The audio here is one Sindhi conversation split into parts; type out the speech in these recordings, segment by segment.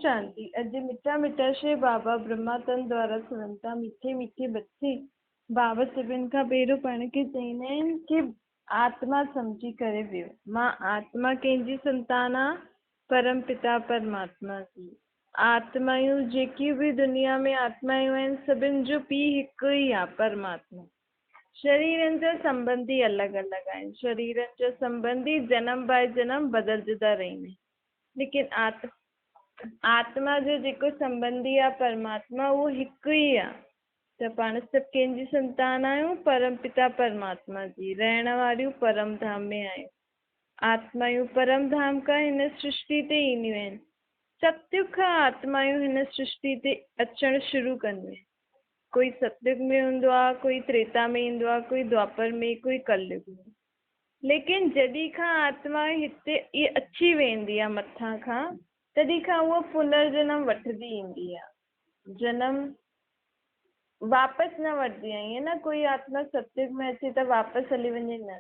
شانتي اڄ مٺا مٺا شري بابا برهما تن دوارا سونتا مٺي مٺي بچي بابا سڀن کان پهريون پاڻ کي چئيندا آهن ڪي آتما سمجهي ڪري ويو مان آتما ڪنهن جي سنتان آ پرم پتا پرماتما جي آتمايون جيڪي به دنيا ۾ آتمايون آهن سڀن جو پيء هڪ ئي آ پرماتما شريرن جا سنبنڌي الڳ الڳ آهن شريرن جا سنبنڌي جنم باء جنم بدلجندا رهندا آهن ليڪن آتما جو جيڪو سنبنڌي آ پرماتما اهو هڪ ئي آ ته پاڻ سڀ ڪنهن جي سنتان آهيون؟ پرم پتا پرماتما جي رهڻ واريون پرم ڌام ۾ آهيون. آتمايون پرم ڌام کان هن سرشتي تي اينديون آهن. ستيگ کان آتمايون هن سرشتي تي اچڻ شروع ڪنديون آهن. ڪوئي ستيگ ۾ هوندو آ، ڪوئي تريتا ۾ ايندو آ، ڪوئي دوآپر ۾ ڪوئي ڪليگ ۾. ليڪن جڏهن کان آتما هتي اچي ويندي آ مٿان کان، تڏهن کان اها پنر جنم وٺندي ايندي آ. جنم واپس نه وٺندي آ. ائين نه ڪوئي آتما ستيگ ۾ اچي ته واپس هلي وڃي نه.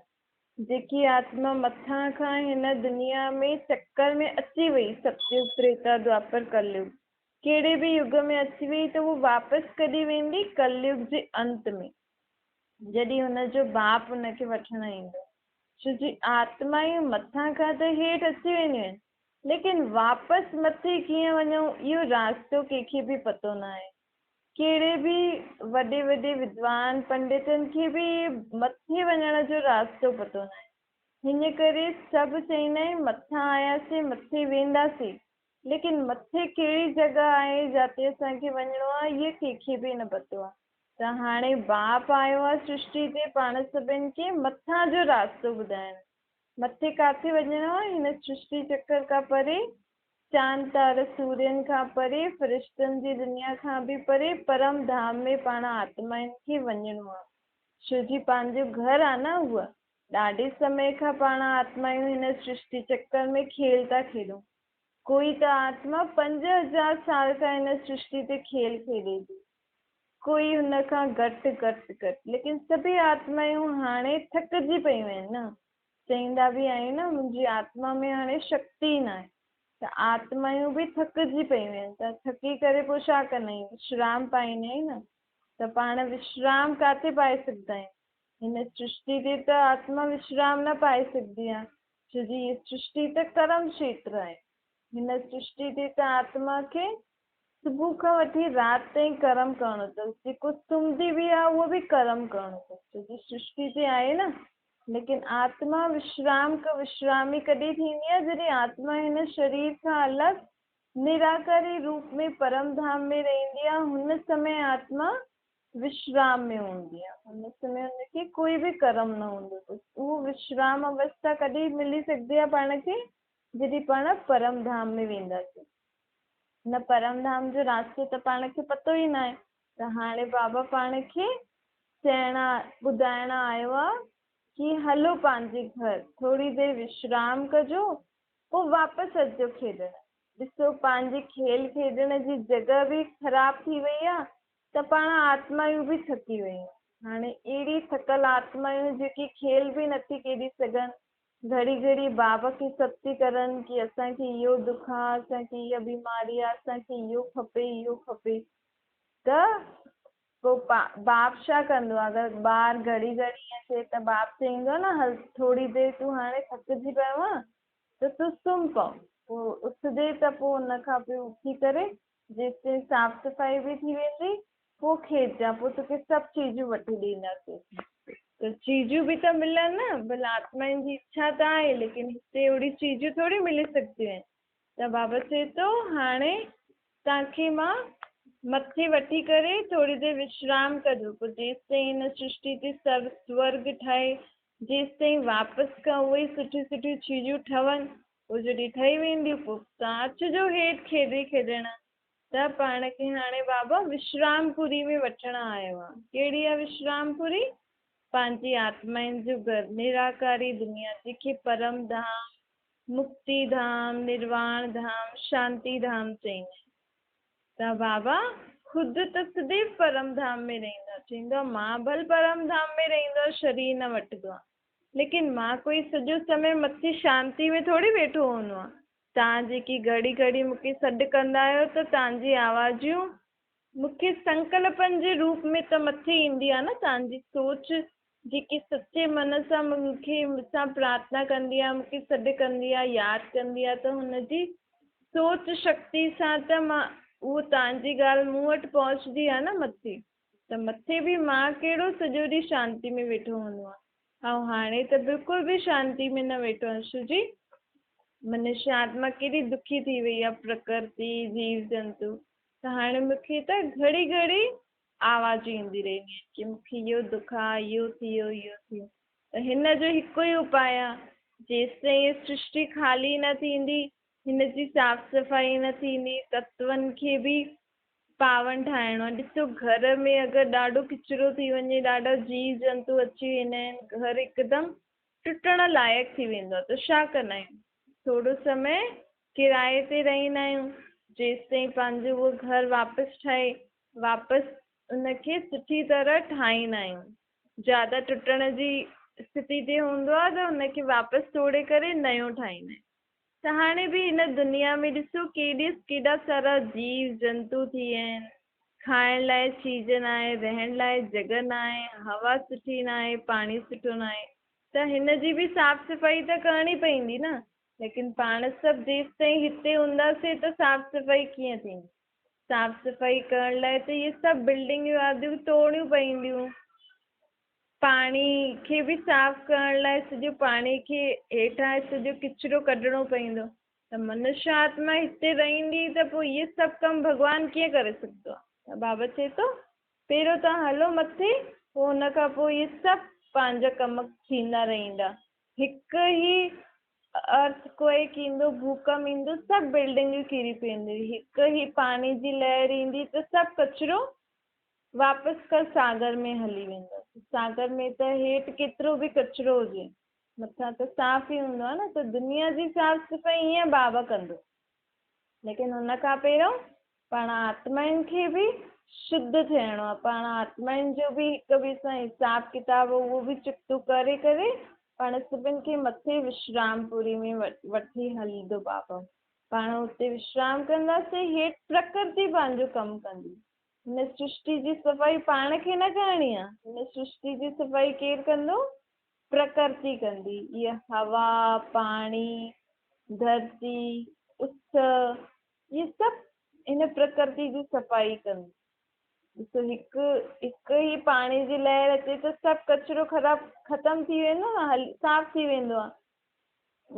جيڪي آتما مٿان کان هن دنيا ۾ چڪر ۾ اچي وئي، ستيگ، تريتا، دوآپر، ڪليگ، ڪهڙي به يگ ۾ اچي وئي ته اها واپس ڪڏهن ويندي؟ ڪليگ جي انت ۾. جڏهن هن جو باپ هن کي وٺڻ ايندو. ڇو جي آتمائون مٿان کان ته هيٺ اچي وينديون آهن، ليڪن واپس مٿي ڪيئن وڃون، اهو راستو ڪنهن کي به پتو نه آهي. ڪهڙي به وڏي وڏي ودوان پنڊتن کي به مٿي وڃڻ جو راستو پتو نه آهي. هن ڪري سڀ چئيندا آهن مٿان آياسين، مٿي وينداسين، ليڪن مٿي ڪهڙي جڳهه آهي جاتي اسان کي وڃڻو آهي، اهو ڪنهن کي به نه پتو آهي. ته هاڻي باپ آيو آ سرشٽي تي پاڻ سڀن کي مٿان جو راستو ٻڌائڻ. مٿي ڪاٿي وڃڻو آ؟ هن سرشٽي چڪر کان پري، چاند تار سورين کان پري، فرشتن جي دنيا کان به پري پرم ڌام ۾ پاڻ آتمائن کي وڃڻو آ. ڇو جي پنهنجو گهر آ نه اهو. ڏاڍي سمي کان پاڻ آتمايون هن سرشٽي چڪر ۾ کيل ٿا کيڏون. ڪوئي ته آتما 5000 سال کان هن سرشٽي تي کيل کيڏي ٿي. ڪوئي هن کان گهٽ گهٽ گهٽ. ليڪن سڀئي آتمايون هاڻي ٿڪجي پيون آهن نه. چئيندا به آهيون نه منهنجي آتما ۾ هاڻي شڪتي ئي ناهي. ته آتمايون به ٿڪجي پيون آهن ته ٿڪي ڪري پوء ڇا ڪندا آهيون؟ وشرام پائيندا آهيون نه. ته پاڻ وشرام ڪاٿي پائي سگهندا آهيون؟ هن سرشتي تي ته آتما وشرام نه پائي سگهندي آهي. ڇو جي هيء سرشتي ته ڪرم کيتر آهي. هن سرشتي تي ته آتما کي صبح کان وٺي رات تائين ڪرم ڪرڻو اٿس، جيڪو سمهندي به آهي اهو به ڪرم ڪرڻو اٿس، ڇو جو سرشتي تي آهي نه. ليڪن آتما وشرام وشرامي ڪڏهن ٿيندي آهي جڏهن آتما هن شرير کان الڳ نراڪاري روپ ۾ پرم ڌام ۾ رهندي آهي، هن سمي آتما وشرام ۾ هوندي آهي، هن سمي هن کي ڪوئي به ڪرم نه هوندو اٿس. اهو وشرام اوسٿا ڪڏهن ملي سگهندي آهي پاڻ کي؟ جڏهن پاڻ پرم ڌام ۾ وينداسين. هن پرم ڌام جو راستو ته پاڻ کي پتو ئي ناهي ته هاڻي بابا پاڻ کي چئڻ ٻڌائڻ آيو آ ڪي هلو پنهنجي گهر ٿوري دير وشرام ڪجو پوء واپس اچجو کيڏڻ. ڏسو پنهنجي کيل کيڏڻ جي جڳهه به خراب ٿي وئي آ ته پاڻ آتمايون به ٿڪي ويون. هاڻي اهڙي ٿڪل آتمايون جيڪي کيل به نٿي کيڏي سگهن گهڙي گهڙي باب کي ستي ڪرن ڪي اسان کي اهو دک آ، اسان کي اها بيماري آ، اسان کي اهو کپي، اهو کپي ته پوء باپ ڇا ڪندو آ؟ اگر ٻار گهڙي گهڙي ائين چئي ته باپ چئيندو آ نه هل ٿوري دير تون هاڻي ٿڪجي پيو آن ته تون سمهه پئو. پوء اٿجي ته پوء ان کان پوء اٿي ڪري جيستائين صاف صفائي به ٿي ويندي پوء کيڏجان، پوء توکي سڀ چيزون وٺي ڏينداسين. ته چيزون به ته ملن نه، ڀلا آتمائن جي اڇا ته آهي، ليڪن هتي اهڙيون چيزون ٿوري ملي سگهنديون آهن. ته بابا چئي ٿو، هاڻي توهان کي مان مٿي وٺي ڪري ٿوري دير وشرام ڪجو، پوء جيستائين هن سرشٽي تي سورڳ ٺهي، جيستائين واپس کان اهي ئي سٺيون سٺيون چيزون ٺهن، پوء جڏهن ٺهي وينديون، پوء توهان اچجو هيٺ کيڏي کيڏڻ. ته پاڻ کي هاڻي بابا وشرام پوري ۾ وٺڻ آيو آ. ڪهڙي آ وشرام پوري؟ پنهنجي آتمائن جو گهر، نراڪاري دنيا، جنهن کي پرم ڌام، مڪتي ڌام، نرواڻ ڌام، شانتي ڌام چئيندا آهن. ته بابا خود ته سديو پرم ڌام ۾ رهندو آ. چئيندو آ مان ڀل پرم ڌام ۾ رهندو آ شرير نه وٺندو آ. ليڪن مان ڪوئي سڄو سمي مٿي شانتي ۾ ٿوري ويٺو هوندو آ. توهان جيڪي گهڙي گهڙي مون کي سڏ ڪندا آهيو ته توهان جي آوازيون مون کي سنڪلپن جي روپ ۾ ته مٿي ايندي آهي نه. توهان جي سوچ جيڪي سچي من سان مون کي مون سان پرارٿنا ڪندي آهي، مون کي سڏ ڪندي آهي، ياد ڪندي آهي ته هن جي سوچ شڪتي سان ته مان اهو توهان جي ڳالهه مون وٽ پهچندي آهي نه مٿي. ته مٿي به مان ڪهڙو سڄو ڏينهن شانتي ۾ ويٺو هوندو آهيان. ۽ هاڻي ته بلڪل به شانتي ۾ نه ويٺو آهيان. شو جي منشيه آتما ڪيڏي دکي ٿي وئي آهي، پرڪرتي، جيو جنتو. ته هاڻي مون کي ته گهڙي گهڙي آوازون ايندي رهنديون آهن ڪي مون کي اهو دک آهي، اهو ٿي ويو، اهو ٿي ويو. ته هن جو هڪ ئي اپاء آهي، جيستائين هيء سرشٽي خالي نه ٿيندي، هن جي صاف صفائي نه ٿيندي، تتون کي به پاون ٺاهڻو آهي. ڏسو گهر ۾ اگر ڏاڍو ڪچرو ٿي وڃي، ڏاڍا جيو جنتو اچي ويندا آهن، گهر هڪدم ٽٽڻ لائق ٿي ويندو آهي ته ڇا ڪندا آهيون؟ ٿورو سمي ڪرائي تي رهندا آهيون، جيستائين پنهنجو اهو گهر واپس ٺهي، واپس ان کي سٺي طرح ٺاهيندا آهيون. زياده ٽٽڻ جي اسٿتي تي هوندو آهي ته ان کي واپس ٽوڙي ڪري نيو ٺاهيندا آهيون. ته هاڻي به هن دنيا ۾ ڏسو ڪيڏيس ڪيڏا سارا جيو جنتو ٿي ويا آهن. کائڻ لاء چيز ناهي، رهڻ لاء جڳهه ناهي، هوا سٺي ناهي، پاڻي سٺو ناهي ته هن جي به صاف صفائي ته ڪرڻي پوندي نه. ليڪن پاڻ سڀ جيستائين هتي هونداسين ته صاف صفائي ڪيئن ٿيندي؟ صاف صفائي ڪرڻ لاء ته اهي سڀ بلڊنگيون آديون ٽوڙڻيون پونديون. پاڻي کي به صاف ڪرڻ لاء سڄو پاڻي کي هيٺان سڄو ڪچرو ڪڍڻو پوندو ته منشيه آتما هتي رهندي ته پوء اهي سڀ ڪم ڀڳوان ڪيئن ڪري سگهندو آهي؟ ته بابا چئي ٿو پهريون توهان هلو مٿي پوء ان کان پوء اهي سڀ پنهنجا ڪم ٿيندا رهندا. هڪ ئي ارٿ ڪوئيڪ ايندو، ڀوڪم ايندو سڀ بلڊنگيون ڪري پونديون، هڪ ئي پاڻي جي لهر ايندي ته سڀ ڪچرو واپس ڪر ساگر ۾ هلي ويندس. ساگر ۾ ته هيٺ ڪيترو به ڪچرو هجي، مٿان ته صاف ئي هوندو آهي نه، ته دنيا جي صاف صفائي ائين بابا ڪندو. ليڪن ان کان پهريون پاڻ آتمائن کي به شڌ ٿيڻو آهي. پاڻ آتمائن جو به هڪ ٻئي سان حساب ڪتاب اهو به چڪتو ڪري ڪري پاڻ سڀن کي مٿي وشرام پوري ۾ وٺي هلندو بابا. پاڻ اتي وشرام ڪنداسين، هيٺ پرڪرتي پنهنجو ڪم ڪندي. هن سرشٽي جي صفائي پاڻ کي نه ڪرڻي آ. هن سرشٽي جي صفائي ڪير ڪندو؟ پرڪرتي ڪندي. اها هوا، پاڻي، ڌرتي، اس، اهي سڀ هن پرڪرتي جي صفائي ڪندي. ڏسو هڪ هڪ ئي پاڻي جي لهر اچي ته سڀ ڪچرو خراب ختم ٿي ويندو نه، هل صاف ٿي ويندو آ.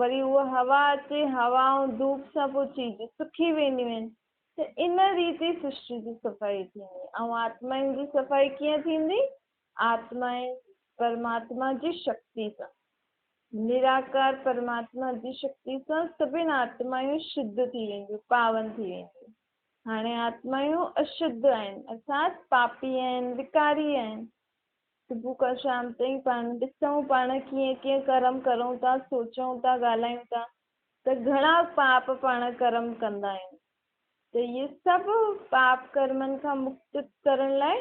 وري اها هوا اچي، هوا ۽ ڌوپ سان پوء چيزون سکي وينديون آهن. ته ان ريت ئي سرشٽي جي صفائي ٿيندي ۽ آتمائن جي صفائي ڪيئن ٿيندي؟ آتمائن پرماتما جي شڪتي سان. نراڪار پرماتما جي شڪتي سان سڀن آتمايون شڌ ٿي وينديون، پاون ٿي وينديون. هاڻي آتمايون اشڌ آهن، ارٿات پاپي آهن، وڪاري آهن. صبح کان شام تائين پاڻ ڏسون پاڻ ڪيئن ڪيئن ڪرم ڪرون ٿا، سوچون ٿا، ڳالهايون ٿا. ته گهڻا پاپ پاڻ ڪرم ڪندا آهيون ته اهي سڀ پاپ ڪرمن کان مڪت ڪرڻ لاء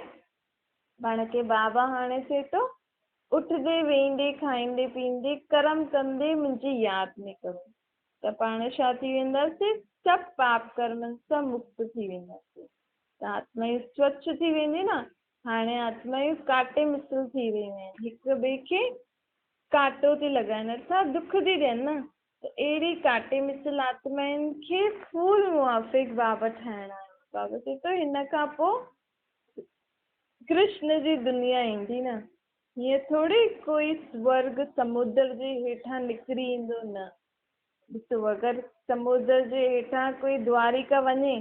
پاڻ کي بابا هاڻي چئي ٿو اٺندي ويهندي کائيندي پيئندي ڪرم ڪندي منهنجي ياد ۾ ڪرو ته پاڻ ڇا ٿي وينداسين سڀ پاپ ڪرمن سان مڪت ٿي وينداسين ته آتما سوڇ ٿي ويندي نه. هاڻي آتمائون ڪاٽي مثل ٿي ويون آهن هڪ ٻئي کي ڪاٽو ٿي لڳائن ارٿات دک ٿي ڏين نه ته اهڙي ڪاٽي مثل آتمائن کي ڦول موافق بابا ٺاهڻا آهن. بابا چئي ٿو هن کان پوء ڪرشن جي دنيا ايندي نه، هيئن ٿوري ڪوئي سورڳ سمندر جي هيٺان نڪري ايندو نه. ڏسو اگر سمندر جي هيٺان ڪوئي دواريڪا وڃي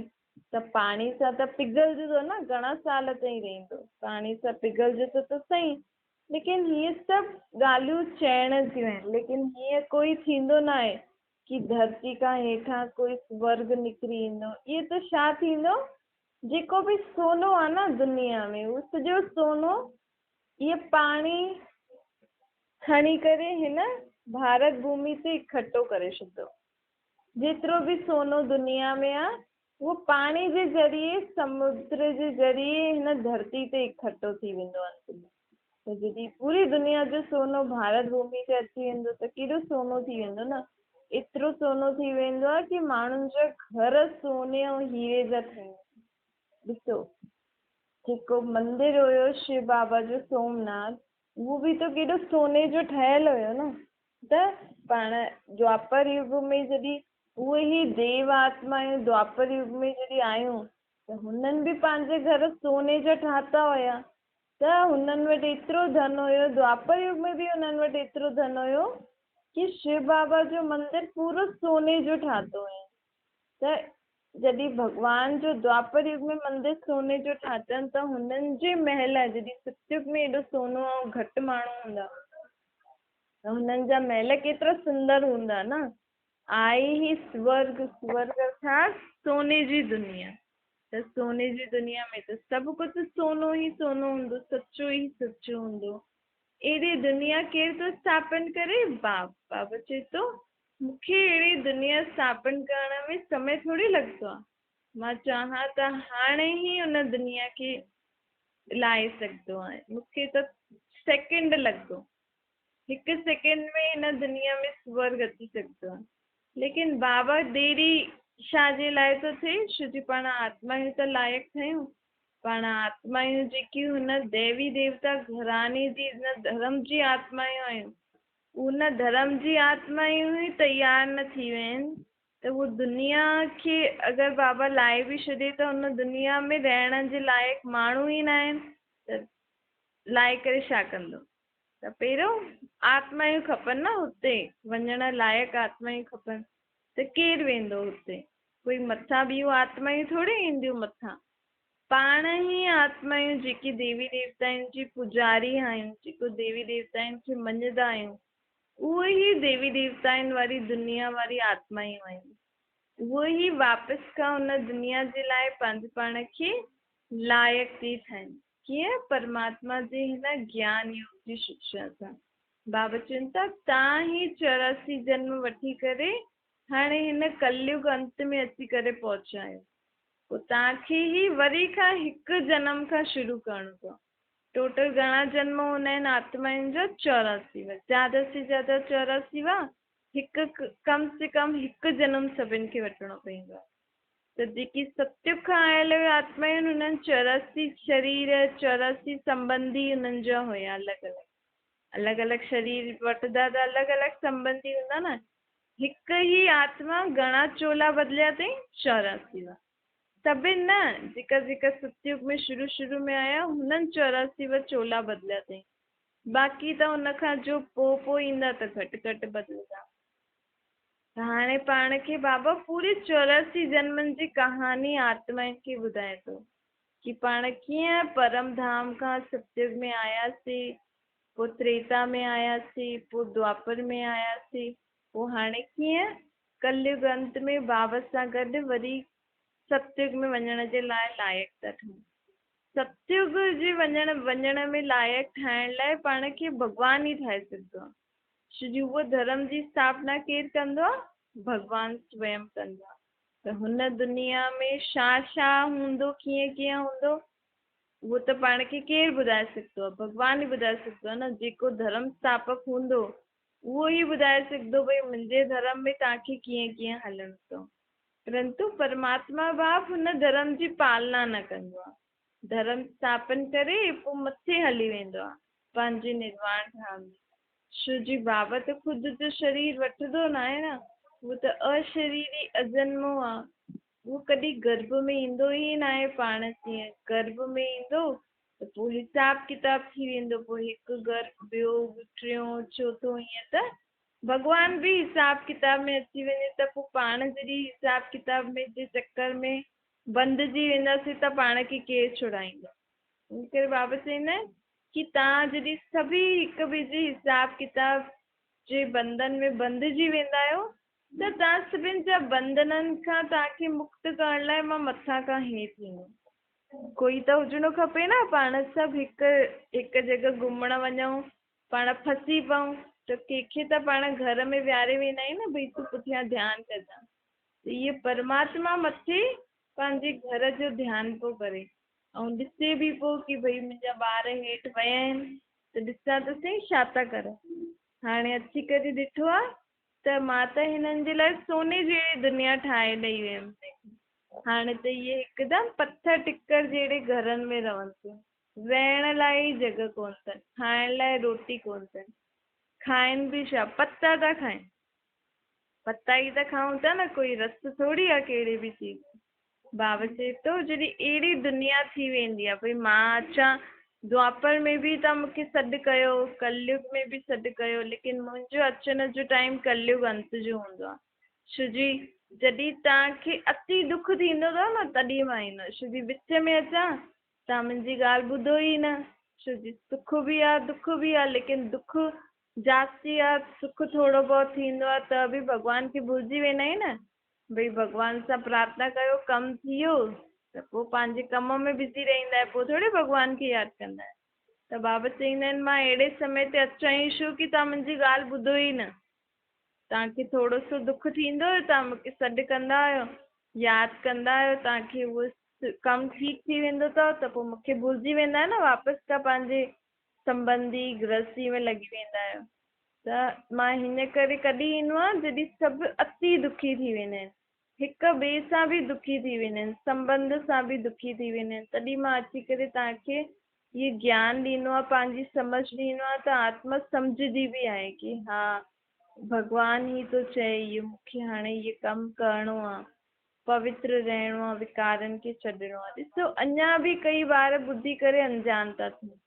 ته پاڻي سان ته پگهلجندو نه، گهڻا سال تائين رهندو، پاڻي سان پگهلجندو ته سهي ليڪن هيء سڀ ڳالهيون چئڻ جون آهن، ليڪن هيئن ڪوئي ٿيندو ناهي ڪي ڌرتي کان هيٺان ڪوئي سورڳ نڪري ايندو. اهو ته ڇا ٿيندو، جيڪو به سونو آهي نه دنيا ۾ اهو سڄو سونو اهي پاڻي کڻي ڪري هن ڀارت ڀومي تي اڪٺو ڪري ڇڏندو. جيترو به سونو دنيا ۾ آهي اهو پاڻي جي ذريعي سمنڊ جي ذريعي هن ڌرتي تي اڪٺو ٿي ويندو انت ۾ ته جڏهن پوري دنيا جو سونو ڀارت ڀومي تي اچي ويندو ته ڪيڏو سونو ٿي ويندو نه. ايترو سونو ٿي ويندو آهي ڪي ماڻهن جا گهر سوني ۽ هيري جا ٺهي ويندا. ڏسو جيڪو مندر هيو شو بابا جو سومناٿ، اهو به ته ڪيڏو سوني جو ٺهيل هيو نه. ته پاڻ دوآپر يگ ۾ جڏهن اهي ئي ديو آتمائون دوآپر يگ ۾ جڏهن آيون ته هنن به پنهنجي گهر سوني جا ٺاتا هيا. ته هنن وٽ ايترو ڌن هيو، دوآپر يگ ۾ به هنن وٽ ايترو ڌن هيو ڪي شو بابا جو مندر پورو سوني جو ٺاتو هين. ته جڏهن ڀڳوان جو دوآپر يگ ۾ مندر سوني جو ٺاتن ته هنن جي محل، جڏهن ستيگ ۾ ايڏو سونو ۽ گهٽ ماڻهو هوندا ته هنن جا محل ڪيترا سندر هوندا نه. آهي ئي سورگ، سورگ ارٿات سوني جي دنيا. ته سوني جي دنيا ۾ ته سڀ ڪجهه سونو ئي سونو هوندو، سچو ئي سچو هوندو. اهڙي دنيا ڪير ٿو اسٿاپن ڪري؟ باپ. بابا چئي ٿو، مون کي اهڙي دنيا اسٿاپن ڪرڻ ۾ سمي ٿوري لڳندو آهي. مان چاهان ته هاڻي ئي ان دنيا کي لائي سگهندو آهيان. مون کي ته سيڪنڊ لڳندو. هڪ سيڪنڊ ۾ هن دنيا ۾ سورگ اچي سگهندو آهي. ليڪن بابا ديري ڇا جي لاء ٿو ٿئي؟ ڇو جي پاڻ آتمايون ته لائق ٺهيون. پاڻ آتمايون جيڪي هن ديوي ديوتا گهراڻي جي هن ڌرم جي آتمايون آهيون، ان ڌرم جي آتمايون ئي تيار نه ٿي ويون آهن ته هو دنيا کي اگر بابا لائي به ڇڏي ته ان دنيا ۾ رهڻ جي لائق ماڻهو ئي نه آهن ته لائي ڪري ڇا ڪندو؟ ته پهريون آتمايون کپن نه هتي وڃڻ لائق آتمايون کپن ته ڪير ويندو هتي؟ ڪوئي مٿان ٻيون آتمايون ٿوري اينديون مٿان. پاڻ ئي آتمايون جيڪي ديوي ديوتائن جي پوڄاري آهيون، جيڪو ديوي ديوتائن کي مڃندا آهيون، اهي ئي ديوي ديوتائن واري دنيا واري آتمايون آهيون. اهي ئي واپس کان ان دنيا جي لاء پنهنجي پاڻ کي لائق ٿي ٺاهين. ڪيئن؟ پرماتما جي هن گيان يوگ جي شڪشا سان. بابا چون ٿا، تان هي 84 جنم وٺي ڪري هاڻي هن ڪليگ انت ۾ اچي ڪري پهچيا آهيو. پوء توهان کي هي وري کان هڪ جنم کان شروع ڪرڻو اٿو. ٽوٽل گهڻا جنم هوندا آهن آتمائن جا؟ 84 وا. زياده سي زياده 84 وا. هڪ ڪم سي ڪم هڪ جنم سڀن کي وٺڻو پوندو آهي. ته جيڪي ستيگ کان آيل اهي آتمائون انهن 84 شرير، 84 سنٻنڌي انهن جا هيا الڳ الڳ. الڳ الڳ شرير وٺندا ته الڳ الڳ سنٻنڌي هوندا نه. هڪ ئي آتما گهڻا چولا بدليا اٿئي؟ 84 وا. سڀن نه، جيڪا جيڪا ستيگ ۾ شروع شروع ۾ آيا هنن 84 وا چولا بدليا اٿئي. باقي ته ان کان جو پوء پوء ايندا ته گهٽ گهٽ بدلندا. ته هاڻي پاڻ کي بابا پوري 84 جنمن جي ڪهاڻي آتمائن کي ٻڌائي ٿو ڪي پاڻ ڪيئن پرم ڌام کان ستيگ ۾ آياسين، پوء تريتا ۾ آياسين، پوء دوآپر ۾ آياسين، پوء هاڻي ڪيئن ڪليگ انت ۾ بابا سان گڏ وري ستيگ ۾ وڃڻ جي لاء لائق ٿا ٺهون. ستيگ جي وڃڻ ۾ لائق ٺاهڻ لاء پاڻ کي ڀڳوان ئي ٺاهي سگهندو آهي. ڇو جو اهو ڌرم جي اسٿاپنا ڪير ڪندو آ؟ ڀڳوان سويم ڪندو آ. ته هن دنيا ۾ ڇا ڇا هوندو، ڪيئن ڪيئن هوندو، اهو ته پاڻ کي ڪير ٻڌائي سگهندو آ؟ ڀڳوان ئي ٻڌائي سگهندو آ نه. جيڪو ڌرم اسٿاپڪ هوندو، اهو ئي ٻڌائي سگهندو ڀئي منهنجي ڌرم ۾ توهان کي ڪيئن ڪيئن هلڻو اٿو. پرنتو پرماتما باپ هن ڌرم جي پالنا نه ڪندو آ. ڌرم اسٿاپن ڪري پوء مٿي هلي ويندو آ. پنهنجي نرواڻ ڌام ۾. شو جي بابا ته خود جو شرير وٺندو ناهي نه، هو ته اشريري اجنمو آ، هو ڪڏهن گرڀ ۾ ايندو ئي ناهي، پاڻ جيئن گرڀ ۾ ايندو ته پوء حساب ڪتاب ٿي ويندو، پوء هڪ گرڀ، ٻيو، ٽيون، چوٿون ائين ته ڀڳوان به حساب ڪتاب ۾ اچي وڃي ته پوء پاڻ جڏهن حساب ڪتاب ۾ جي چڪر ۾ بنڌجي وينداسين ته پاڻ کي ڪير ڇڙائيندو؟ ان ڪري بابا چئيندا آهن ڪي توهان جڏهن سڀئي هڪ ٻئي جي حساب ڪتاب جي بنڌن ۾ بنڌجي ويندا آهيو ته توهان سڀن جا بنڌنن کان توهان کي مڪت ڪرڻ لاء مان مٿان کان هيٺ ايندم. ڪوئي ته هجڻو کپي نه پاڻ سڀ هڪ هڪ جڳهه گهمڻ وڃون پاڻ ڦسي پئون ته ڪنهن کي ته پاڻ گهر ۾ ويهاري ويندا آهيون نه ڀئي تون پٺيان ڌيان ڪجان ته اهي پرماتما مٿي پنهنجي گهر جو ڌيان پيو ڪري ۽ ڏسي به پيو ڪي ڀئي منهنجا ٻار هيٺ ويا آهن ته ڏسان ته سهي ڇا ٿا ڪرن. هاڻي اچي ڪري ڏٺو آ ته مان ته هنن جي لاء سوني جهڙي دنيا ٺاهي ڏئي ويم. هاڻي ته اهي هڪدم پٿر ٽڪر جهڙي گهرن ۾ رهن ٿيون. ويهڻ لاء ئي جڳهه ڪونه اٿن، کائڻ لاء روٽي ڪونه اٿن. کائن به ڇا؟ پتا ٿا کائن. پتا ئي ته کائون ٿا نه، ڪوئي رس ٿوري آهي ڪهڙي به چيز. بابا چئي ٿو جڏهن اهڙي دنيا ٿي ويندي آهي، ڀئي مان اچان دوآپر ۾ به توهان مون کي سڏ ڪيو، ڪليگ ۾ به سڏ ڪيو، ليڪن منهنجو اچڻ جو ٽائيم ڪليگ انت جو هوندو آهي. ڇو جي جڏهن توهان کي اتي دک ٿيندو اٿو نه تڏهن مان ايندو آهيان. ڇو جي وچ ۾ اچان توهان منهنجي ڳالهه ٻڌو ئي نه. ڇو جي سک به آهي دک به آهي، ليڪن دک جاستي آهي، سک ٿورو بهت ٿيندو آهي ته به ڀڳوان کي ڀلجي ويندا آهيون نه. ڀئي ڀڳوان سان پرارٿنا ڪيو ڪم ٿي ويو ته پوء پنهنجي ڪم ۾ بزي رهندا آهيو، پوء ٿوري ڀڳوان کي ياد ڪندا آهيو. ته بابا چئيندا آهن مان اهڙي سمي تي اچان ئي ڇو ڪي توهان منهنجي ڳالهه ٻڌو ئي نه. توهان کي ٿورو سو دک ٿيندو آهي توهان مون کي سڏ ڪندا آهيو، ياد ڪندا آهيو، توهان کي اهو ڪم ٺيڪ ٿي ويندو اٿو ته پوء مون کي ڀلجي ويندا آهيو نه، واپس کان پنهنجي سنٻنڌي گرهستي ۾ لڳي ويندا آهيو. ته مان هن ڪري ڪڏهن ايندو آهيان جڏهن سڀ اتي دکي ٿي ويندا آهن، هڪ ٻئي سان به دکي ٿي ويندا آهن، سنٻنڌ سان به دکي ٿي ويندا آهن، تڏهن مان اچي ڪري توهان کي هيء گيان ڏيندو آهيان، پنهنجي سمجهه ڏيندو آهيان ته آتما سمجهندي به آهي ڪي ها ڀڳوان هي ٿو چئي اهو مون کي هاڻي هيء ڪم ڪرڻو آهي، پوتر رهڻو آهي، وڪارن کي ڇڏڻو آهي. ڏسو اڃا به ڪئي ٻار ٻڌي ڪري انجان ٿا ٿين،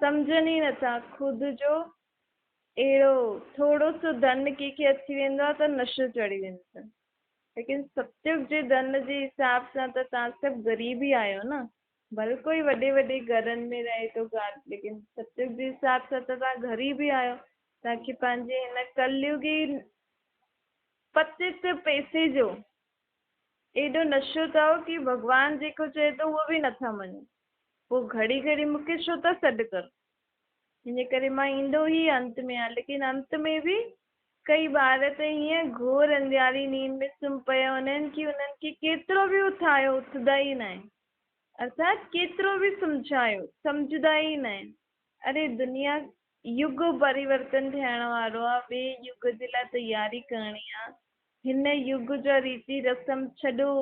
سمجهن ئي نٿا، خود جو اهڙو ٿورو سو ڌن ڪنهن کي اچي ويندو آهي ته نشو چڙهي ويندو اٿن. ليڪن ستيگ جي ڌن جي حساب سان ته توهان سڀ غريب ئي آهيو نه. ڀل ڪوئي وڏي وڏي گهرن ۾ رهي ٿو ليڪن ستيگ جي حساب سان ته توهان غريب ئي آهيو. توهان کي پنهنجي هن ڪليگي پتت پئسي جو ايڏو نشو اٿو ڪي ڀڳوان جيڪو چئي ٿو اهو به نٿا مڃو. پوء گهڙي گهڙي مون کي ڇو ٿا سڏ ڪرو؟ ان جي ڪري مان ايندو ئي انت ۾ آهيان، ليڪن انت ۾ به ڪئي ٻار ته هيئن گهور انڌياري نيند ۾ سمهي پيا هوندا آهن ڪي انهن کي ڪيترو به اٿايو اٿندا ئي ناهن، ارٿات ڪيترو به سمجهايو سمجهندا ئي ناهن. اري دنيا يگ پريورتن ٿيڻ وارو آهي، ٻئي يگ جي لاء تياري ڪرڻي آهي، هن يگ جا ريتي رسم ڇڏو،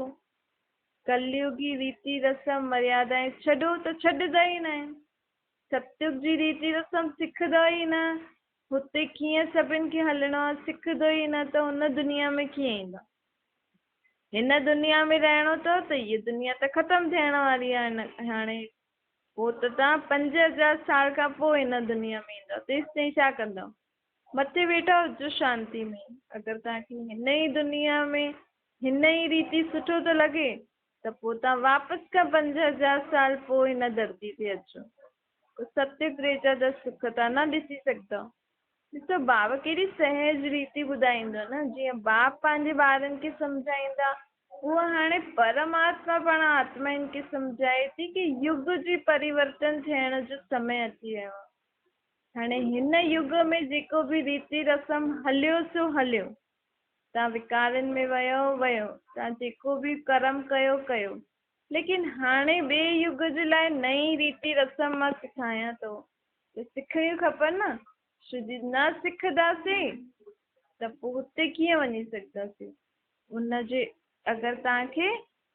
ڪليگي ريتي رسم مريادائين ڇڏو ته ڇڏندا ئي ناهن. ستيگ جي ريتي رسم سکندو ئي نه، هتي ڪيئن سڀن کي هلڻو آهي سکندو ئي نه ته هن دنيا ۾ ڪيئن ايندو. هن دنيا ۾ رهڻو اٿو ته هيء دنيا ته ختم ٿيڻ واري آهي هاڻي، پوء ته توهان 5000 سال کان پوء هن دنيا ۾ ايندؤ، تيستائين ڇا ڪندؤ؟ مٿي ويٺا هجو شانتي ۾. اگر توهان کي هن ئي دنيا ۾ هن ئي ريتي سٺو ٿو لڳي ته پوء توهان واپس کان 5000 سال پوء هن ڌرتي تي اچو. پوء ستيگ تريتا جا سک توهان نه ڏسي سگهندؤ. ڏسو بابا ڪيڏي سهج ريتي ٻڌائيندو نه، جيئن باپ پنهنجي ٻارن کي سمجهائيندا، اها هاڻي پرماتما پاڻ آتمائن کي سمجهائي ٿي ڪي يگ جي پريورتن ٿيڻ جو سمي اچي ويو آهي. هاڻي هن يگ ۾ جيڪو به ريتي رسم هليو سو هليو. توهان وڪارن ۾ ويو ويو، توهان جيڪو به ڪرم ڪيو ڪيو، ليڪن هاڻي ٻئي يگ جي لاء نئين ريتي رسم مان سکايان ٿو ته سکڻيون کپن نه، ڇو جي نه سکنداسين ته پوء هتي ڪيئن وڃي سگهنداسين. ان جي اگر توهان کي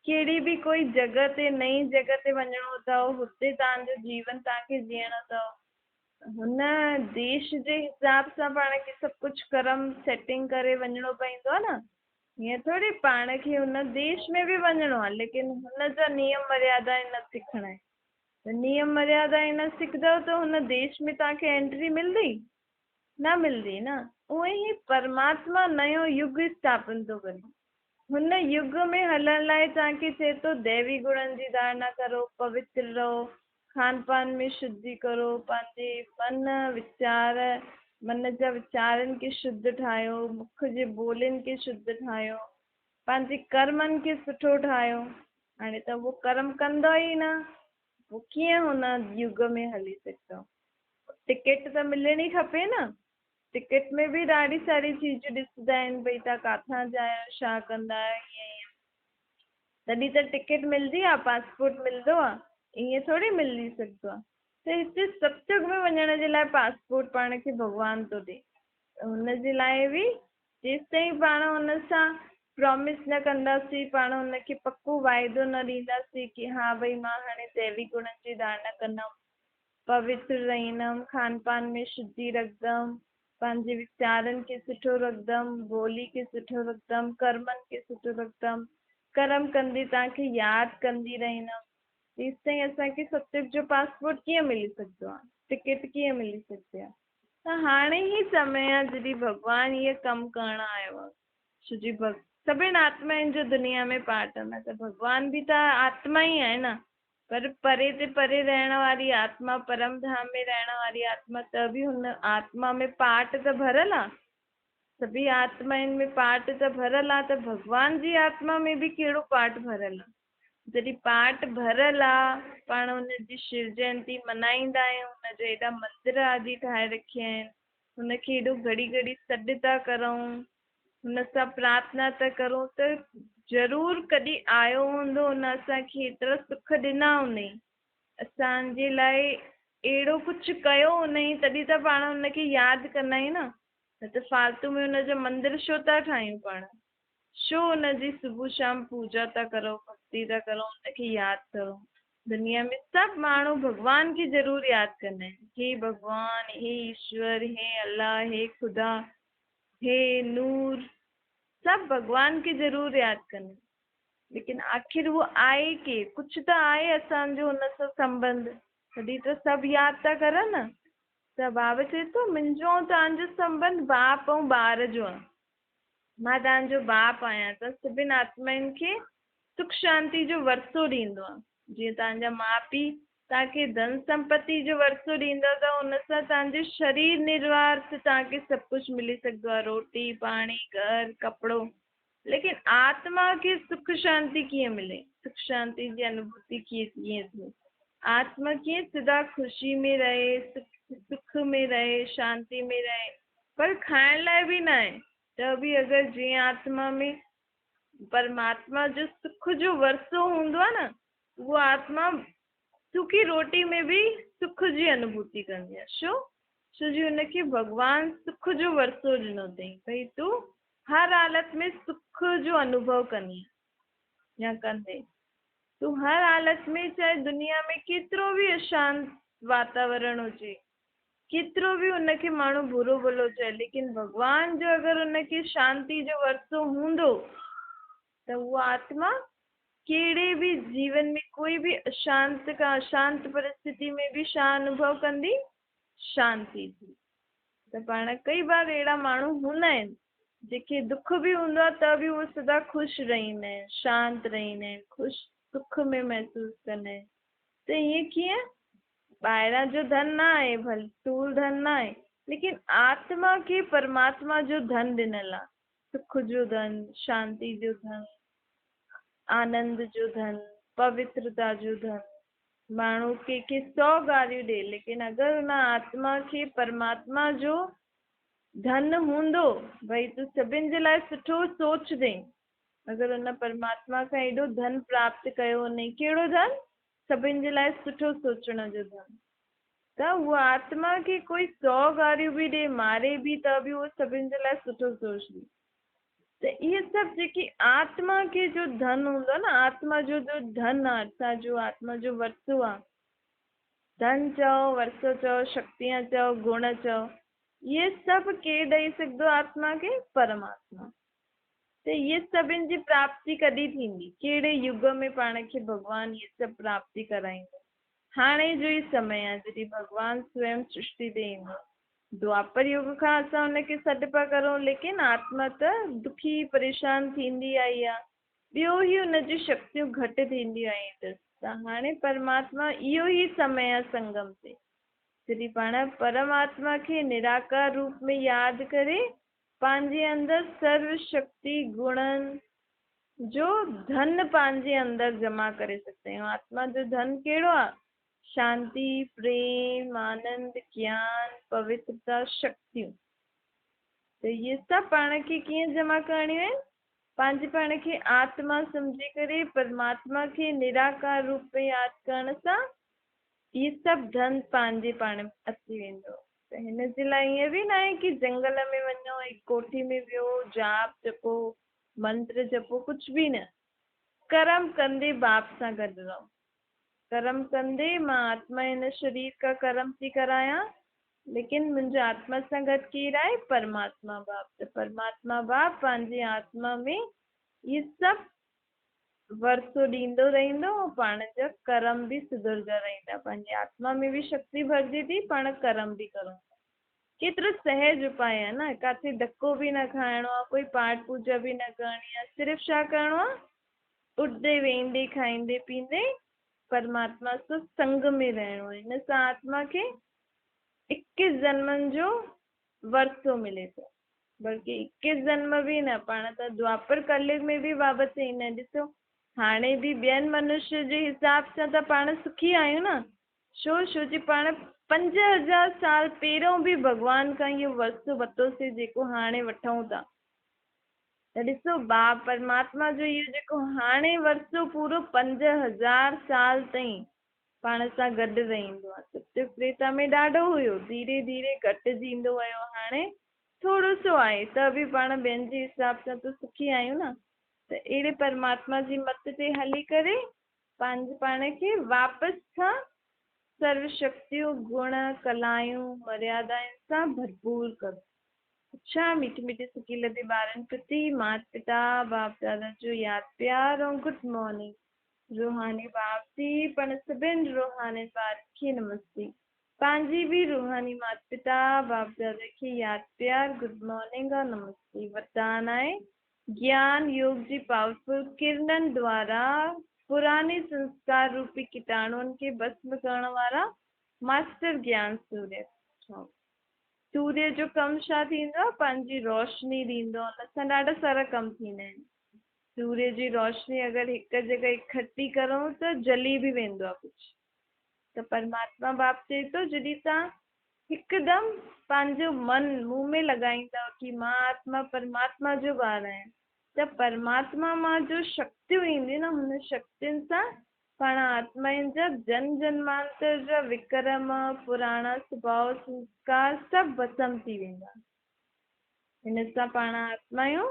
ڪهڙي به ڪوئي جڳهه تي نئين جڳهه تي وڃڻو اٿو، هتي توهان جو جيون توهان کي جيئڻو اٿو، هن ديش جي حساب سان پاڻ کي سڀ ڪجهه ڪرم سيٽنگ ڪري وڃڻو پوندو آهي نه، هيئن ٿوري پاڻ کي هن ديش ۾ به وڃڻو آهي ليڪن هن جا نيم مريادا نه سکڻا آهن ته نيم مريادا نه سکندؤ ته هن ديش ۾ توهان کي انٽري ملندي؟ نه ملندي نه. اونئن ئي پرماتما نيو يگ اسٿاپن ٿو ڪري، هن يگ ۾ هلڻ لاء توهان کي چئي ٿو ديوي گڻن جي ڌارڻا ڪرو، پوتر رهو، کان پان ۾ شڌي ڪرو، پنهنجي من ويچار، من جا ويچارن کي شڌ ٺاهيو، مک جي ٻولين کي شڌ ٺاهيو، پنهنجي ڪرمن کي سٺو ٺاهيو. هاڻي ته اهو ڪرم ڪندو ئي نه، پوء ڪيئن هن يگ ۾ هلي سگهندو؟ ٽڪيٽ ته ملڻي کپي نه، ٽڪيٽ ۾ به ڏاڍي ساري چيزون ڏسندا آهن، ڀئي توهان ڪاٿان جا آهيو، ڇا ڪندا آهيو، هيئن هيئن. تڏهن ته ٽڪيٽ ملندي آ، پاسپورٽ ملندو آ، ائين ٿوري ملي سگهندو آ. ته هتي ستيگ ۾ وڃڻ جي لاء پاسپورٽ پاڻ کي ڀڳوان ٿو ڏي ته هن جي لاء به जेसिताईं पाण हुन सां प्रॉमिस न कंदासीं, पाण हुनखे पको वाइदो न ॾींदासीं की हा भई मां हाणे दैवी गुणनि जी धारणा कंदमि, पवित्र रहींदमि, खान पान में शुद्धि रखंदमि, पंहिंजे वीचारनि खे सुठो रखंदमि, ॿोली खे सुठो रखंदमि, कर्मनि खे सुठो रखंदमि, कर्म कंदी तव्हांखे यादि कंदी रहींदमि, तेसिताईं असांखे सतयुग जो पासपोर्ट कीअं मिली सघंदो आहे, टिकट कीअं मिली सघंदी आहे? त हाणे ई समय आहे जॾहिं भॻवानु इहो कमु करणु आयो आहे। छो जी सभिनी आत्माउनि जो दुनिया में पार्ट आहे न, त भॻवानु बि त आत्मा ई आहे न, पर परे ते परे रहण वारी आत्मा, परम धाम में रहण वारी आत्मा, त बि हुन आत्मा में पार्ट त भरियल आहे, सभी आत्माउनि में पार्ट त भरियल आहे, त भॻवान जी आत्मा में बि कहिड़ो पार्ट भरियल आहे? जॾहिं पार्ट भरियल आहे, पाण हुनजी शिव जयंती मल्हाईंदा आहियूं, हुनजा एॾा मंदिर आदि ठाहे रखिया आहिनि, हुनखे एॾो घड़ी घड़ी सॾु था करूं, हुन सां प्रार्थना था करूं, त ज़रूरु कॾहिं आयो हूंदो, हुन असांखे एतिरा सुख ॾिना हुनई, असांजे लाइ अहिड़ो कुझु कयो हुनई, तॾहिं त पाण हुनखे यादि कंदा आहियूं न, न त फालतू में हुनजो मंदिर छो था ठाहियूं पाण? छो हुनजी सुबुह शाम पूजा था करूं, भक्ति था करूं, हुनखे यादि करूं? दुनिया में सभु माण्हू भॻवान खे ज़रूरु यादि कंदा आहिनि, हे भॻवान, हे ईश्वर, हे अलाह, हे ख़ुदा, हे नूर, सभु भॻवान खे ज़रूरु यादि कंदा आहिनि। लेकिन आख़िर उहो आहे केरु? कुझु त आहे असांजो हुन सां संबंध, तॾहिं त सभु यादि था करनि न। त बाबा चए थो मुंहिंजो ऐं तव्हांजो संबंध बाप ऐं ॿार जो आहे, मां तव्हांजो बाप आहियां, त सभिनी आत्माउनि खे सुख शांति जो वरसो ॾींदो आहे। जीअं तव्हांजा माउ पीउ तव्हांखे धन संपत्ति जो वरसो ॾींदा, त हुन सां तव्हांजो शरीर निर्वाह तव्हांखे सभु कुझु मिली सघंदो आहे, रोटी पाणी घर कपिड़ो, लेकिन आत्मा खे सुख शांति कीअं मिले? सुख शांति जी अनुभूति कीअं थिए? आत्मा कीअं सदा ख़ुशी में रहे, सुख में रहे, शांति में रहे, पर खाइण लाइ बि न आहे, त बि अगरि जीअं आत्मा में परमात्मा जो सुख जो वरसो हूंदो आहे न, उहो आत्मा सुखी रोटी में बि सुख जी अनुभूति कंदी आहे। छो? छो जी हुनखे भॻवान सुख जो वरसो ॾिनो अथई, भई तूं हर हालत में सुख जो अनुभव कंदी या कंदे, तूं हर हालत में, चाहे दुनिया में केतिरो बि अशांत वातावरण हुजे, केतिरो बि हुनखे माण्हू बुरो भलो चए, लेकिन भॻवान जो अगरि हुनखे शांति जो वरसो हूंदो, त उहा आत्मा कहिड़े बि जीवन में कोई बि अशांत खां अशांत परिस्थिति में बि छा अनुभव कंदी? शांति जी। त पाण कई बार अहिड़ा माण्हू हूंदा आहिनि जेके दुख बि हूंदो आहे त बि उहे सदा ख़ुशि रहींदा आहिनि, शांत रहींदा आहिनि, ख़ुशि सुख में महसूसु कंदा आहिनि। त ईअं कीअं? ॿाहिरां जो धन न आहे, भले स्थूल धन न आहे, लेकिन आत्मा खे परमात्मा जो धन ॾिनल आहे, सुख जो धन, शांति जो धन, आनंद जो धन, पवित्रता जो धन। माण्हू कंहिंखे 100 गारियूं ॾे, लेकिन अगरि हुन आत्मा खे परमात्मा जो धन हूंदो, भई तूं सभिनी जे लाइ सुठो सोचंदे, अगरि हुन परमात्मा खां एॾो धन प्राप्त कयो हुनई, कहिड़ो धन? सभिनी जे लाइ सुठो सोचण जो धन, त उहा आत्मा खे कोई 100 गारियूं बि ॾे, मारे बि, त बि उहो सभिनी जे लाइ सुठो सोचंदी। त इहे सभु जेकी आत्मा खे जो धन हूंदो आहे न, आत्मा जो जो धन आहे, असांजो आत्मा जो वरसो आहे, धन चओ, वरसो चओ, शक्तियां चओ, गुण चओ, इहे सभु केरु ॾेई सघंदो आत्मा खे? परमात्मा। त इहे सभिनी जी प्राप्ति कॾहिं थींदी? कहिड़े युग में पाण खे भॻवानु इहे सभु प्राप्ति कराईंदो? हाणे जो ई समय आहे जॾहिं भॻवानु स्वयं सृष्टि ते ईंदो। द्वापर युग खां असां हुनखे सॾु पिया करूं, लेकिन आत्मा त दुखी परेशान थींदी आई आहे, ॿियो ई हुनजी शक्तियूं घटि थींदियूं आयूं अथसि। त हाणे परमात्मा इहो ई समय आहे संगम ते, जॾहिं पाण परमात्मा खे निराकार रूप में यादि करे पंहिंजे अंदरि सर्व शक्ति गुणनि जो धन पंहिंजे अंदरि जमा करे सघंदा आहियूं। आत्मा जो धन कहिड़ो आहे? शांति, प्रेम, आनंद, ज्ञान, पवित्रता, शक्तियूं। त इहे सभु पाण खे कीअं जमा करणियूं आहिनि? पंहिंजे पाण खे आत्मा सम्झी करे परमात्मा खे निराकार रूप में यादि करण सां इहे सभु धन पंहिंजे पाण में अची वेंदो। त ته هن جي لاء ائين به ناهي ڪي جنگل ۾ وڃو هڪ ڪوٺي ۾ ويهو جاپ جپو منتر جپو ڪجهه به نه ڪرم ڪندي باپ سان گڏ رهو ڪرم ڪندي مان آتما هن شرير کا ڪرم ٿي ڪرايان ليڪن منهنجي آتما سان گڏ ڪير آهي پرماتما باپ ته پرماتما باپ پنهنجي آتما ۾ اهي سڀ ورثو ڏيندو رهندو ۽ پاڻ جا ڪرم به سڌرجا رهندا. پنهنجي آتما ۾ به شڪتي ڀرجي ٿي، پاڻ ڪرم به ڪرون ٿا. ڪيترو سهج اپاء آهي نه، ڪاٿي ڌڪو به نه کائڻو آهي، ڪوئي پاٺ پوڄا به نه ڪرڻي آهي، صرف ڇا ڪرڻو آهي؟ اٺندي ويهندي کائيندي پيئندي پرماتما سان سنگ ۾ رهڻو آهي. ان سان آتما کي اڪيس جنمن جو ورثو ملي ٿو. بلڪه اڪيس جنم به نه، پاڻ ته دوآپر ڪليگ ۾ به بابت چئيندا آهن، ڏسو هاڻي به ٻين منشيه جي حساب سان ته پاڻ سکي آهيون نه، ڇو؟ ڇو جي پاڻ 5000 سال پهريون به ڀڳوان کان اهو ورثو ورتوسين جيڪو هاڻي وٺون ٿا. ته ڏسو باپ پرماتما جو اهو جيڪو هاڻي ورثو پورو 5000 سال تائين پاڻ سان گڏ رهندو آهي. ستيگ تريتا ۾ ڏاڍو هيو، ڌيري ڌيري گهٽجي ايندو ويو، هاڻي ٿورو سو آهي، ته به پاڻ ٻين جي حساب سان ته سکي آهيون نه. ته اهڙي پرماتما جي مت تي هلي ڪري پنهنجي پاڻ کي واپس کان سرو شڪتيون، گڻ، ڪلائون، مريادائن سان ڀرپور ڪرو. اڇا مٺي مٺي سڪي لڌي ٻارن پرتي مات پتا باپ دادا جو ياد پيار ۽ گڊ مارننگ. روحاني باپ جي پڻ سڀن روحانين ٻارن کي نمستي. پنهنجي به روحاني مات پتا باپ دادا کي ياد پيار گڊ مارننگ اور نمستي. وردان آهي گيان يوگ جي پاورفل ڪرنن دوارا پراڻي سنسڪار روپي ڪيٽاڻوئن کي ڀسم ڪرڻ وارا ماسٽر گيان سوريه. سوريه جو ڪم ڇا ٿيندو آهي پنهنجي روشني ڏيندو آهي ان سان ڏاڍا سارا ڪم ٿيندا آهن. سوريه جي روشني اگر هڪ جڳهه اڪٺي ڪرون ته جلي به ويندو آهي ڪجهه ته پرماتما باپ چئي ٿو جڏهن توهان هڪدم پنهنجو من مون ۾ لڳائيندؤ ڪي مان آتما پرماتما جو ٻار آهيان ته پرماتما مان جو شڪتيون اينديون نه هن شڪتين سان پاڻ آتمائن جا جن جنمانتر جا وڪرم پراڻا سڀاء سنسڪار سڀ ڀسم ٿي ويندا هن سان پاڻ آتمايون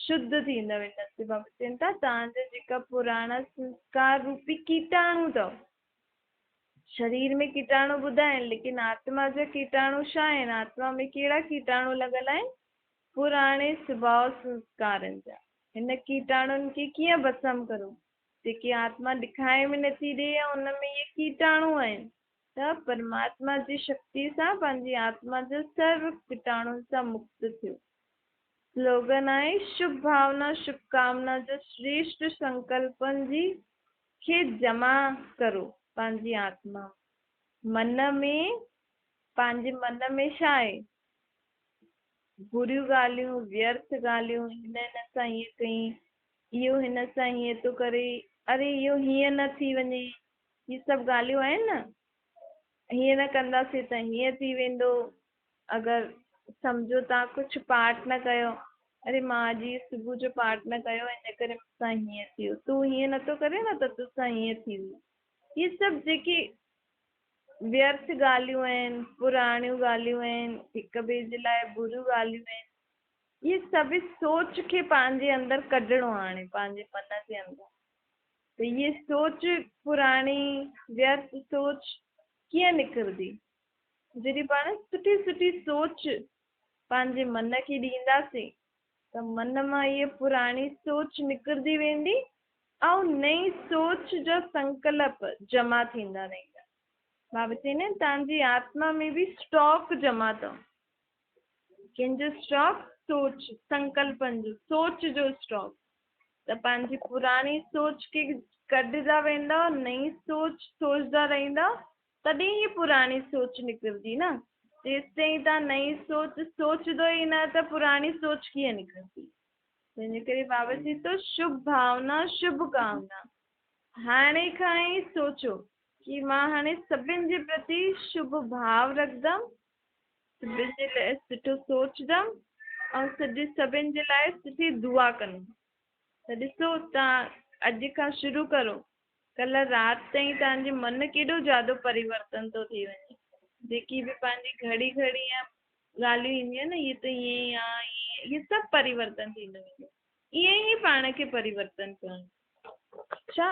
شڌ ٿيندا وينداسين. بابا چون ٿا، توهان جا جيڪا پراڻا سنسڪار روپي ڪيٽاڻو اٿو، شرير ۾ ڪيٽاڻو ٻڌا آهن، ليڪن آتما جا ڪيٽاڻو ڇا آهن؟ آتما ۾ ڪهڙا ڪيٽاڻو لڳل آهن؟ پراڻي سڀاء سنسڪارن جا. هن ڪيٽاڻن کي ڪيئن ڀسم ڪرون؟ جيڪي آتما ڏکائي ۾ نٿي ڏئي ۽ ان ۾ اهي ڪيٽاڻو آهن ته پرماتما جي شڪتي سان پنهنجي آتما جا سرو ڪيٽاڻن سان مڪت ٿيو. سلوگن آهي شڀ ڀاونا شڀ ڪامنا جو شريشٽ سنڪلپن جي کي جمع ڪرو پنهنجي آتما من ۾ پنهنجي من ۾ ڇا آهي بريون ڳالهيون ويرٿ ڳالهيون هن هن سان هيئن ڪئي اهو هن سان هيئن ٿو ڪري اري اهو هيئن نه ٿي وڃي هي سڀ ڳالهيون آهن نه هيئن نه ڪنداسين ته هيئن ٿي ويندو اگر سمجهو توهان ڪجهه پاٺ نه ڪيو، اري مان اڄ هي صبح جو پاٺ نه ڪيو ان ڪري مون سان هيئن ٿي ويو، تون هيئن نٿو ڪرين نه ته تو سان هيئن ٿي ويو. هي سڀ جيڪي ويرٿ ڳالهيون آهن، پراڻيون ڳالهيون آهن، هڪ ٻئي جي لاء بريون ڳالهيون آهن، اهي سڀ سوچ کي پنهنجي اندر ڪڍڻو آهي هاڻي پنهنجي من جي اندر ته اهي سوچ پراڻي ويرٿ سوچ ڪيئن نڪرندي؟ جڏهن پاڻ سٺي سٺي سوچ پنهنجي من کي ڏينداسين ته من مان اهي پراڻي سوچ نڪرندي ويندي ۽ نئين سوچ جا سنڪلپ جمع ٿيندا رهندا. بابا چئيندا آهن توهان جي آتما ۾ به اسٽاڪ جمع اٿو. ڪنهن جو اسٽاڪ؟ سوچ، سنڪلپن جو، سوچ جو اسٽاڪ. ته پنهنجي پراڻي سوچ کي ڪڍندا ويندا، نئين سوچ سوچدا رهندا تڏهن ئي پراڻي سوچ نڪرندي نه. جيستائين توهان نئين سوچ سوچدو ئي نه ته پراڻي سوچ ڪيئن نڪرندي. تنهن جي ڪري بابا چئي ٿو شڀ ڀاونا شڀ ڪامنا. هاڻي کان ئي سوچو ڪي مان هاڻي سڀن جي پرتي شڀ ڀاو رکندم، سڀن جي لاء سٺو سوچدم ۽ سڄي سڀن جي لاء سٺي دعا ڪندم. ته ڏسو توهان اڄ کان شروع ڪرو ڪلهه رات تائين توهان جي من ڪيڏو زيادو پريورتن ٿو ٿي وڃي. جيڪي به پنهنجي گهڙي گهڙي يا ڳالهيون اينديون آهن نه هيءَ ته ائين ئي آهي ائين اهي سڀ پريورتن ٿيندو ويندو. ائين ئي پاڻ کي پريورتن ڪرڻو. ڇا؟